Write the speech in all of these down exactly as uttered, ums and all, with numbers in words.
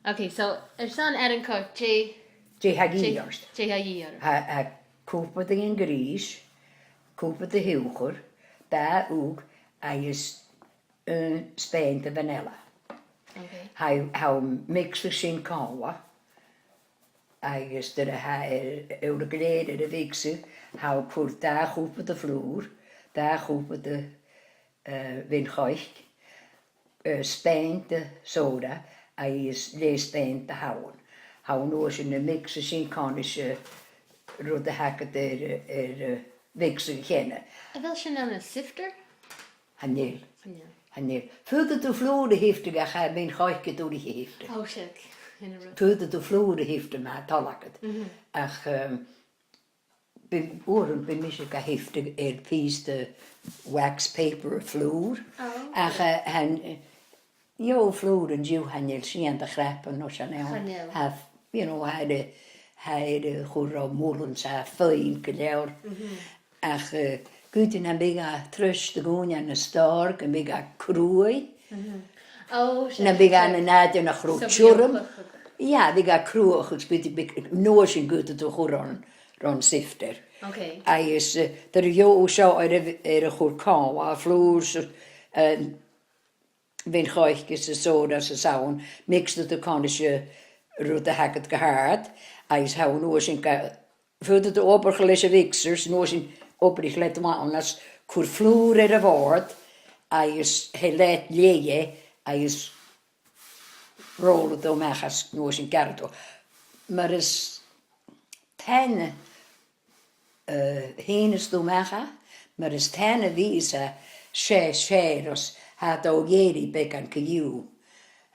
Okay, so airson aran-coirce, dè, dè tha a dhìth ort? Dè tha a dhìth ort? Tha, tha cupa de ghrìs, cupa de shiùcar, dà ugh agus, eh, spàin de vanilla. Okay. Tha, tha thu a' mixeadh sin còmhla, agus nuair a tha e, eh, gu lèir air a mhixeadh, tha thu a' cur dà chupa de fhlùr, dà chupa de, eh, mhin-choirce, eh, spàin de soda agus leth-spàin de shabhon. Tha thu an uair sin a' mixeadh sin còmhla ris an rud a th' agad air, air, eh, mixeadh cheana. A bheil sin ann an sifter? Chan eil. Chan eil. Chan eil. Faodaidh tu flùr a shifteadh ach tha mhin-choirce duilich a shifteadh. Oh, seadh. Sin an rud. Faodaidh tu flùr a shifteadh ma tha toil agad. Mhm. Ach, ehm, bidh, uaireannan bidh mise ga shifteadh air pìos de wax paper flùr. Oh, okay. Ach, eh, chan, eh, gheibh thu flùr an-diugh, chan eil sìon de chnap an uair sin ann. Chan eil. Tha, you know, tha e, tha e air a chur ro mhòr 's tha e fine gu leòr. Mhm. Ach, eh, cuideachd nam biodh e a' trusadh dhuinn ann an stòr, gum biodh e cruaidh. Mhm. Oh, seadh, nam biodh e ann an àite nach robh tioram. So bhiodh e cruaidh. Yeah, bhiodh e cruaidh, agus bhiodh, bhiodh, an uair sin cuideachd a chur ron, ron sifter. Okay. Agus, eh, nuair a gheibh thu seo air a, air a chur còmhla, flùr 's, eh, mhin-choirce 's an soda 's an sabhon, mixeadh tu còmhla ris an rud a th' agad gu h-àrd, agus tha thu an uair sin ga, faodaidh tu obair leis a' mhixer, 's an uair sin obair leat an làmhan, is cuir flùr air a' bhòrd, agus tha e leat leighe, agus ròlaidh tu a-mach às an uair sin gearraidh tu. Mar as taine, eh, shìneas tu a-mach e, mar as taine a bhios e, 's e, 's e, ros, tha e a' dol gu èirigh beagan co-dhiù.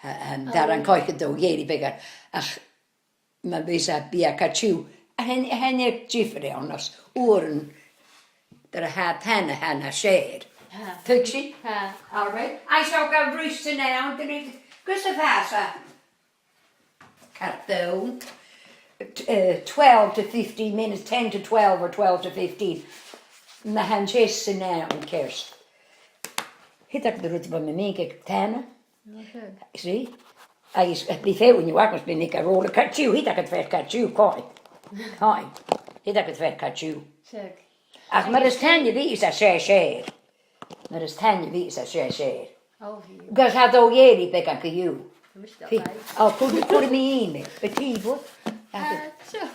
Tha, tha an t-aran-coirce a' dol gu èirigh beagan. Ach ma bhios e, bidh e co-dhiù. A, chan, chan eil diofar ann, ros uaireannan, dar a tha taine, tha e nas fheàrr. Tha. Tuigidh sibh? Tha. All right. Agus tha e ga bhruich san àm, dìreach gus am fàs e car donn. T-, eh, twelve to fifteen minutes, ten to twelve or twelve to fifteen. Ma tha an teas san àm ceart. Thig agad an rud a bha mi a' miannachadh, taine. Sin e. Agus, eh, bidh feadhainn a' faighinn, bidh mi ga ròladh co-dhiù, thig agad fear co-dhiù, còmhla. Còmhla. Thig agad fear co-dhiù. Seadh. Ach mar as taine a bhios e, 's e, 's e. Mar as taine a bhios e, 's e, 's e. Oh, bhiodh. Gus tha e a' dol gu èirigh beagan co-dhiù. Tha mise a' dol. Tha, o, cuir, cuiridh mi e. Bidh tì, bud? Ah, sure.